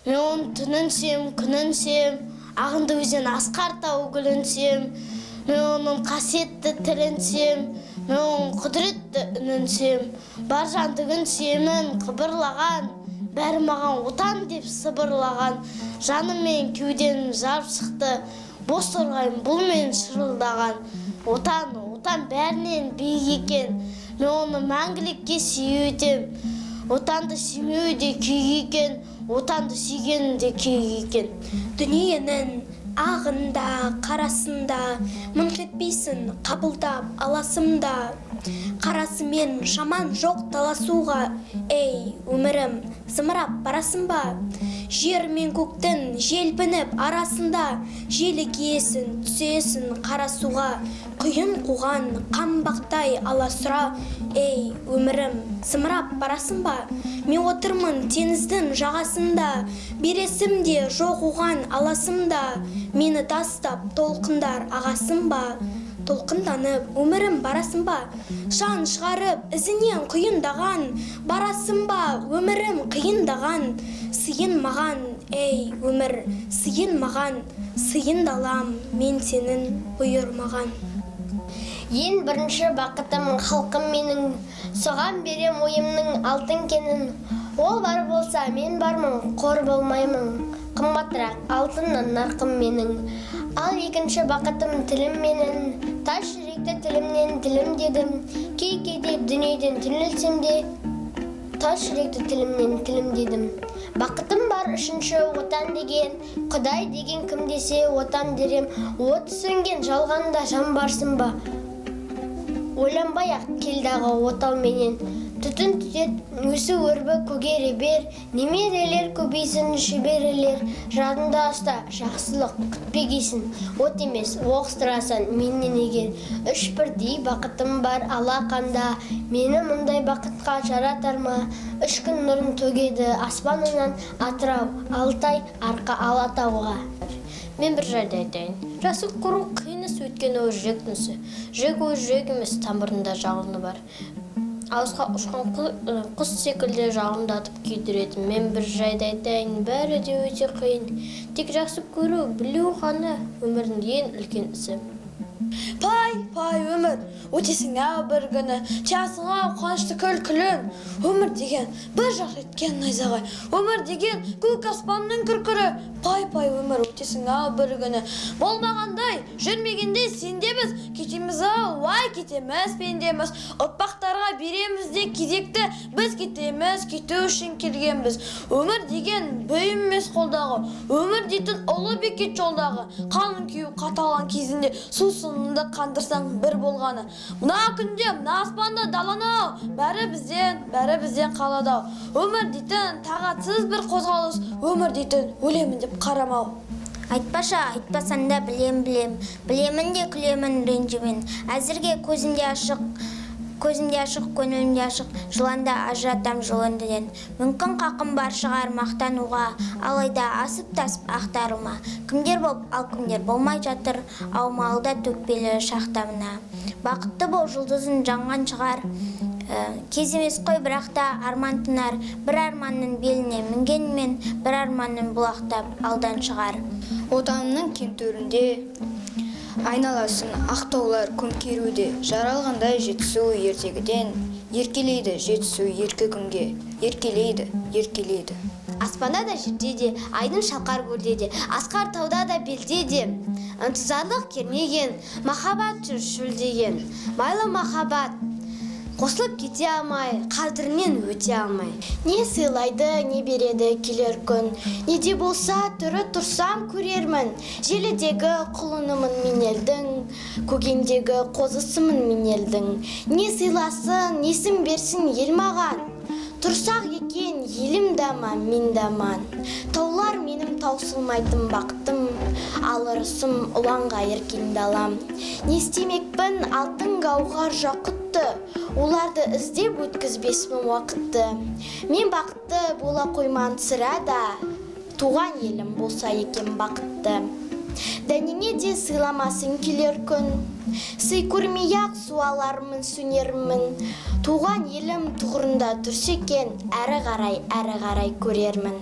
Мен оның түнін сүйем, күнін сүйем, ағынды өзен, асқар тау гүлін сүйем. Мен оның қасиетті тілін сүйем, мен оның құдіретті үнін сүйем. Бар жандігін сүйемін, қыбырлаған, бәрі маған «Отан» деп сыбырлаған. Жаным мен кеудем жарып шықты, боз торғайым бұл мен шырылдаған. Отан, Отан бәрінен биік екен, мен оны мәңгілікке сүю етем. Отанды сүймеу де күйік екен, Отанды сүйгенім де күйік екен. Дүниенің ағында, қарасында мыңқ етпейсің, қабылдап аласың да. Қарасымен шаман жоқ таласуға. Ей, өмірім, зымырап барасың ба? Жер мен көктің желпініп арасында желігесің, түсесің қара суға. Құйын қуған қанбақтай аласұра. Ей, өмірім, зымырап барасың ба? Мен отырмын теңіздің жағасында, бересім де жоқ оған аласым да. Мені тастап толқындар ағасың ба? Толқынданып, өмірім, барасың ба? Шаң шығарып ізінен құйындаған, барасың ба, өмірім, қиындаған? Сыйын маған, ей, өмір, сыйын маған, сыйын далам мен сенің бұйырмаған. Ең бірінші бақытым — халқым менің, соған берем ойымның алтын кенін. Ол бар болса, мен бармын, қор болмаймын, қымбатырақ алтыннан нарқым менің. Ал екінші бақытым — тілім менің, тас жүректі тілімнен тілімдедім. Кей кейде дүниеден түңілсем де, тас жүректі тілімнен тілімдедім. Бақытым бар үшінші — Отан деген. Құдай деген кім десе, Отан дерем. От сөнген жалғанда жан барсың ба? Ойланбай ақ кел дағы отауменен. Түтін түтет, өсу өрбі, көгере бер. Немерелер көбейсін, шөберелер. Жадында ұста, жақсылық күтпегейсін, от емес, оқ сұрасаң менен егер. Үш бірдей бақытым бар алақанда, мені мұндай бақытқа жаратар ма? Үш күн нұрын төгеді аспанынан Атырау, Алтай, Арқа Алатауға. Мен бір жайды айтайын: жақсы көру қиын іс, өйткені ол жүректің ісі. Жүрек ол жүрек емес, тамырында жалыны бар, алысқа ұшқан құс секілді жалындатып күйдіреді. Мен бір жайды айтайын: бәрі де өте қиын, тек жақсы көру білу ғана өмірдің ең үлкен ісі. Пай, пай, өмір, өтесің ау бір күні, тиясың ау қуанышты күлкілін. Өмір деген бір жарқ еткен найзағай, өмір деген көк аспанның күркірі. Пай, пай, өмір, өтесің ау бір күні. Болмағандай, жүрмегендей сен де біз кетеміз ау, уай, кетеміз, пендеміз. Ұрпақтарға береміз де кезекті, біз кетеміз, кету үшін келгенбіз. Өмір деген бұйым емес қолдағы, өмір дейтін ұлы бекет жолдағы. Қаның кеуіп қаталған кезінде сусыныңды қандырсаң бір болғаны. Мына күнде, мына аспанда, даланы ау, бәрі бізден, бәрі бізден қалады ау. Өмір дейтін тағатсыз бір қозғалыс, өмір дейтін өлемін деп қарамау. Айтпашы, айтпасаң да білем, білем, білемін де күлемін, ренжімен. Әзірге көзім де ашық, көзім де ашық, көңілім де ашық, жыланды ажыратам жұлындыдан. Мүмкін, қақым бар шығар мақтануға, алайда асып тасып ақтарылма. Кімдер болып, ал кімдер болмай жатыр аумалы да төкпелі шақта мына. Бақытты бол, жұлдызың жанған шығар. Кез емес қой, бірақ та арман тынар. Бір арманның беліне мінгенмен, бір арманның бұлақтап алдан шығар. Отанымның кең төрінде айналасын ақ таулар көмкеруде. Жаралғандай Жетісу ертегіден, еркелейді Жетісу еркі күнге, еркелейді, еркелейді. Аспанда да, жерде де, айдын шалқар көлде де, асқар тауда да, белде де ынтызарлық кернеген махаббат жүр шөлдеген. Майлы махаббат қосылып кете алмай, қадірінен өте алмай. Не сыйлайды, не береді келер күн? Не де болса тірі тұрсам, көрермін. Желідегі құлынымын мен елдің, көгендегі қозысымын мен елдің. Не сыйласын, несін берсін ел маған? Тұрсақ екен елім де аман, мен де аман. Таулар менің таусылмайтын бақытым, ал ырысым ұланғайыр кең далам. Не істемекпін алтын, гауһар, жақұтты? Оларды іздеп өткізбеспін уақытты. Мен бақытты бола қойман сірә да, туған елім болса екен бақытты. Дәнеңе де сыйламасын келер күн, сый көрмей ақ суалармын, сөнермін. Туған елім тұғырында тұрса екен, әрі қарай, әрі қарай көрермін.